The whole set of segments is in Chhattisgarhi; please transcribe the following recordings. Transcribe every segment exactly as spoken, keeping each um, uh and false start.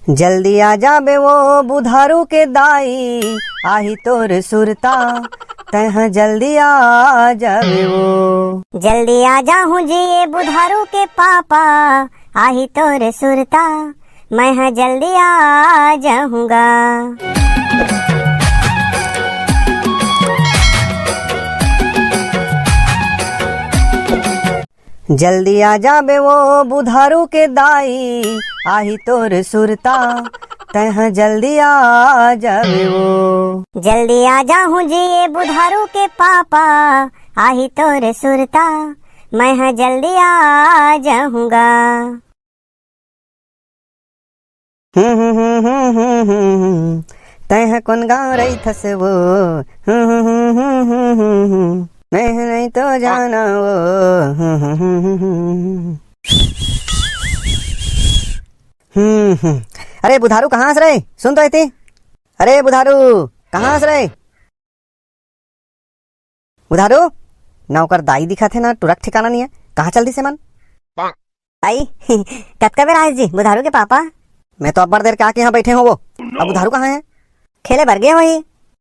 जल्दी आ जाबे वो बुधारू के दाई, आही तोर सुरता, तैं ह जल्दी आ जाबे वो। जल्दी आ जाहूं जी ये बुधारू के पापा, आही तोर सुरता, मैं ह जल्दी आ जाहूं गा। जल्दी आ जाबे वो बुधारू के दाई, आही तोर सुरता, तैं ह जल्दी आ जाबे वो। जल्दी आ जाहूं जी ये बुधारू के पापा, आही तोर सुरता, मैं ह जल्दी आ जाहूं गा। हम्म, हम्म, हम्म, हम्म, हम्म, हम्म, हम्म। तैं ह कोन गाँव रहिथस वो? हम्म, हम्म, हम्म, हम्म, हम्म, हम्म, हम्म। मैं ह नहीं तो जाना वो। हम्म, हम्म, हम्म, हम्म, हम्म। हम्म, हम्म। अरे बुधारू, कहाँ हस रे? सुन तो एती। अरे बुधारू, कहाँ हस रे? बुधारू, ना ओकर दाई दिखत हे, ना टुरा के ठिकाना नइ हे। कहाँ चल दिस ए मन? आई, कतका बेर आए जी बुधारू के पापा? मैं तो अब्बड़ देर के आके यहाँ बैठे हों वो। अब बुधारू कहाँ हे? खेले बर गे होही।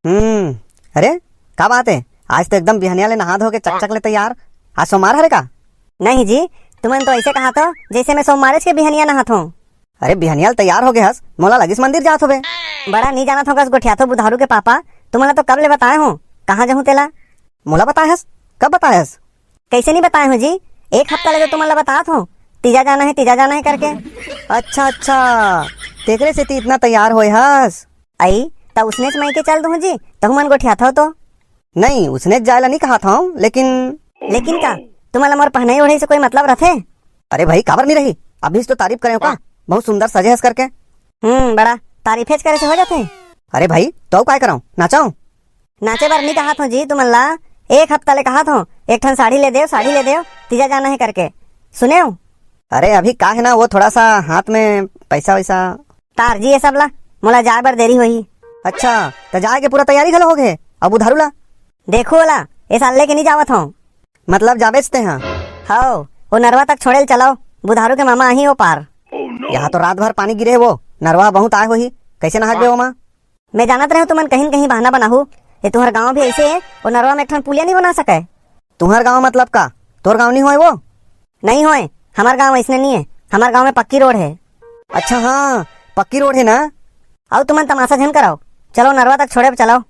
हम्म, अरे, का बात हे? आज तो एकदम बिहनिया ले नहा धो के चकचक ले तैयार। आज सोमवार हरे का? नहीं जी, तुमन तो ऐसे कहाथो, जैसे मैं सोमवारेच के बिहनिया नहाथों। अरे, बिहनिया ले तैयार हो गे हस, मोला लगिस मंदिर जात होबे। बड़ा नी जानत हों कस गोठियाथो बुधारू के पापा, तुमन ला तो कब ले बताए हों, कहाँ जाहूं तेला। मोला बताए हस? कब बताए हस? कैसे नी बताए हों जी, एक हफ्ता ले तो तुमन ला बतात हों, तीजा जाना हे, तीजा जाना हे करके। अच्छा, अच्छा, तेकरे सेती इतना तैयार होए हस। आई, त उसनेच मइके चल दूहूं जी, तहू मन गोठियाथव तो। नहीं, उसनेच जाए ला नी कहत हों, लेकिन लेकिन का? तुमन ला मोर पहनाई ओढ़ाई से कोई मतलब रथे? अरे भाई, काबर नी रही? अभी तो तारीफ करे हों का, बहुत सुंदर सजे हस करके। हम्म, बड़ा तारीफेच करे से हो जाथे। अरे भाई, तो अउ काय करंव? नाचंव? नाचे बर नी कहत हों जी तुमन ला, एक हफ्ता ले कहत हों, एक ठन साड़ी ले देव, साड़ी ले देव, तीजा जाना हे करके। सुनेव? अरे अभी का हे ना, वो थोड़ा सा हाथ में पैसा वैसा। टार जी ये सब ला, मोला जाए बर देरी होही। अच्छा, त जाए के पूरा तैयारी घलो हो गे, अब बुधारू ला? देखो ओला, ए साल लेके नी जावत हों। मतलब जाबेच तें हा? हव, वो नरवा तक छोड़े ल चलव, बुधारू के मामा आही ओ पार। यहाँ तो रात भर पानी गिरे हे वो, नरवा बहुत आए होही, कैसे नहाबे ओमा? मैं जानत रहेंव तुमन कहीं न कहीं बहाना बनाहू। ये तुंहर गांव भी ऐसे हे, वो नरवा में एक ठन पुलिया नी बना सकय। तुंहर गांव मतलब का? तोर गांव नी होय वो? नहीं होय, हमर गांव ऐसने नी हे। हमर गांव में पक्की रोड हे। अच्छा हाँ, पक्की रोड हे ना? अउ तुमन तमाशा झन कराओ, चलो नरवा तक छोड़े चलाओ।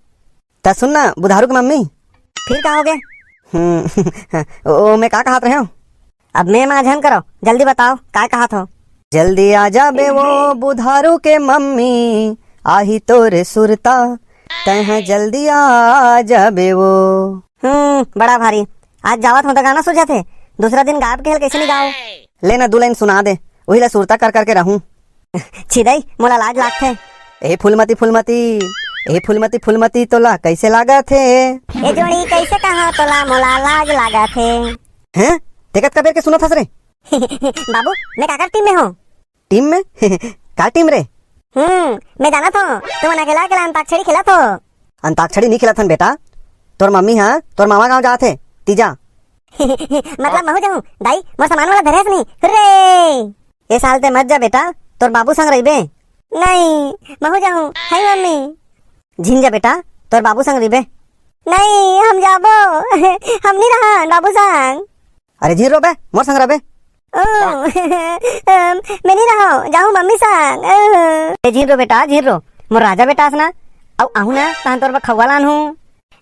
त सुन ना बुधारू के मम्मी। फिर का हो गे? हम्म, ओ मैं का कहत रहेंव? अब मैं मा झन करो, जल्दी बताओ, काय कहत हो? जल्दी आ जाबे वो बुधारू के मम्मी, आही तोरे सुरता, तैं ह जल्दी आ जाबे वो। हम्म, बड़ा भारी। आज जावत हों त गाना सुझत हे, दूसरा दिन गायब के हल कैसे नी गाओ? ले ना, दू लाइन सुना दे, उही ला सुरता कर करके रहूं। छिदई, मोला लाज लागथे। ए फूलमती, फूलमती, ए फूलमती, फूलमती, तोला कैसे लागत हे? ए जोड़ी कैसे कहा तोला, मोला लाज लागत हे। हैं? ते कतका बेर के सुनत हस रे? बाबू, मैं काकर टीम में हों? टीम में? का टीम रे? हम्म, मैं जानत हों, तुमन अकेला अकेला अंताक्षरी खेलत हो। अंताक्षरी नी खेलत हन बेटा, तोर मम्मी हा तोर मामा गांव जात हे, तीजा। मतलब महू जाहूं, दाई, मोर सामान वाला धरे हस नी, हुर्रे! ए साल ते मत जा बेटा, तोर बाबू संग रहिबे। नहीं, महू जाहूं, हाय मम्मी। झिन जा बेटा, तोर बाबू संग रहिबे। नहीं, हम जाबो। हम नी रहन बाबू संग। अरे झिन रो बे, मोर संग रह बे। ओ, अम, मैं नी रहूं, जाहूं मम्मी संग। अ। ए झिन रो बेटा, झिन रो, मोर राजा बेटा अस ना। अउ आहूं ना, तहन तोर बर खउवा लानहूं।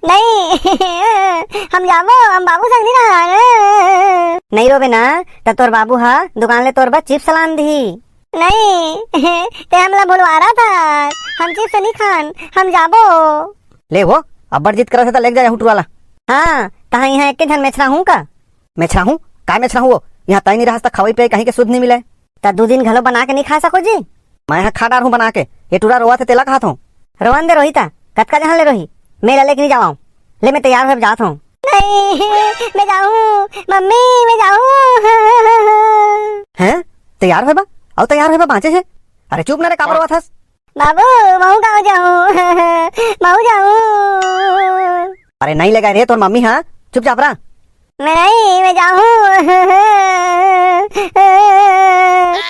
नहीं, हम जाबो, हम बाबू संग नी रहन। नहीं रोबे ना, त तोर बाबू हा दुकान ले तोर बर चिप्स लान दिही। नहीं, ते हमला भुलवारत हस, हम चिप्स नी खान, हम जाबो। ले वो, अब्बड़ जिद करत हे त लेग जा, हुटू वाला। हाँ, तहां इहां एक झन मेछरा हूं का? मेछरा हूं? काय मेछरा हूं वो? इहां तैं नी रहस त खवई पियई कहीं के सुध नी मिले। त दू दिन घलो बना के नी खा सको जी? मैं हा खा डारहूं बना के। ये टूरा रोवत हे तेला कहत हों। रोवन दे रोही त, कतका जहां ले रोही? मैं ला लेके नी जावंव। ले मैं तैयार होय जात हों। नहीं, मैं जाहूं, मम्मी, मैं जाहूं। हैं? तैयार होय बा? अउ तैयार होय बा बांचे हे? अरे चुप ना रे, काबर रोवत हस? बाबू, महू गांव जाहूं, महू जाहूं। अरे नहीं लेगय रे तोर मम्मी हा, चुपचाप रह। मैं नहीं, मैं जाहूं।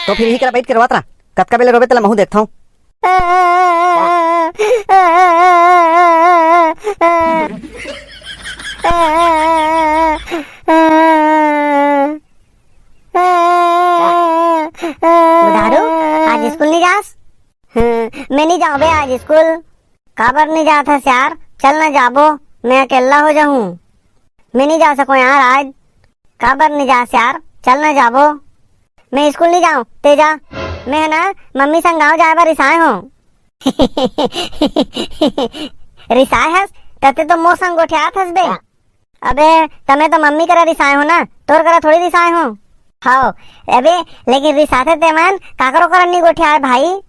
तो फिर इही करा बइठ के रोवत रह। कतका बेले रोबे तेला महू देखथंव। बुधारू, आज स्कूल नहीं जास? हम्म, मैं नहीं जाऊँ बे आज स्कूल। काबर नहीं जात हस यार? चल ना जाबो, मैं अकेला हो जाहूँ। मैं नहीं जा सकूँ यार आज। काबर नहीं जास यार? चल ना जाबो। मैं स्कूल नहीं जाऊँ, ते जा। मैं है ना मम्मी संग गाँव जाए बर रिसाए हूँ। रिसाए हस? तते तो मोर संग गोठियात हस बे। अबे, तमे तो मम्मी करा रिसाए हो ना, तोर करा थोड़ी रिसाए हो। हाओ, अबे, लेकिन रिसाथे ते मन काकरो करा नहीं गोठियाए भाई।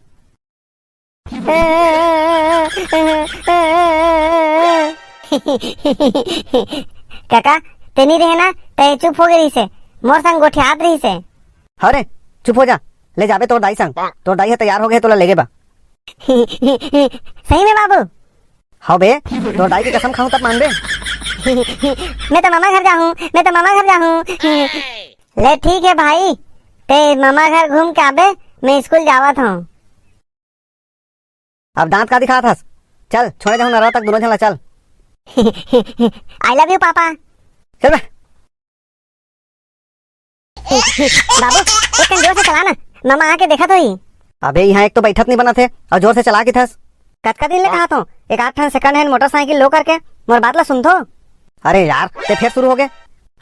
काका, ते नहीं रहे ना, ते चुप हो गए रहिसे, मोर संग गोठियात रहिसे। अरे, चुप हो जा, ले जाबे तोर दाई संग, तोर दाई ह तैयार हो गए, तोला लेगे बा। सही में बाबू? हाँ बे, तोर दाई के कसम खाऊं तब मानबे। मैं तो मामा घर जाहूँ, मैं तो मामा घर जाहूँ। ले ठीक है भाई, ते मामा घर घूम के आबे, मैं स्कूल जावत हूँ। अब दांत का दिखात हस? चल, छोड़े जाहूँ नरवा तक दोनों झन ला, चल। I love you papa. चल बे। बाबू, एक कन जोर से चला ना, मामा आके देखत होही। अबे, यहाँ एक तो बैठत नहीं बनत हे और जोर से चला किथस। कतका दिन ले कहात हों, एक आध ठन second hand मोटरसाइकिल लो करके, मोर बात ला सुनथो। अरे यार, ते फेर शुरू हो गए।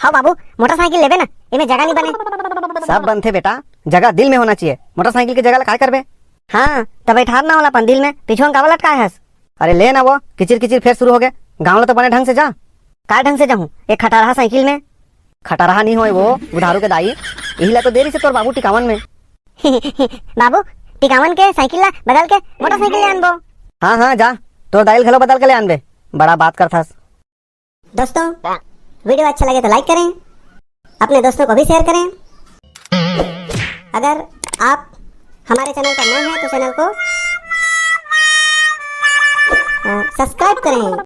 हाँ बाबू, मोटरसाइकिल लेबे ना, एमे जगह नहीं बने। सब बनथे बेटा, जगह दिल में होना चाहिए। मोटरसाइकिल के जगह ला काय करबे? हाँ, त बैठार ना ओला अपन दिल में, पीछू काबर लटकाए हस? अरे ले ना वो, किचिर किचिर फेर शुरू हो गए। गाँव ला तो बने ढंग से जा। काय ढंग से जाहूँ, एक खटारहा साइकिल में? खटारहा नहीं होए वो, बुधारू के दाई, यही ला तो दे रही से तोर बाबू टिकावन में। बाबू, टिकावन के साइकिल ला बदल के मोटरसाइकिल ले आनबो। हाँ, हाँ, जा, तोर दाई ल घलो बदल के ले आनबे। बड़ा बात करथस। दोस्तों, वीडियो अच्छा लगे तो लाइक करें, अपने दोस्तों को भी शेयर करें। अगर आप हमारे चैनल पर नए हैं तो चैनल को, अ, सब्सक्राइब करें।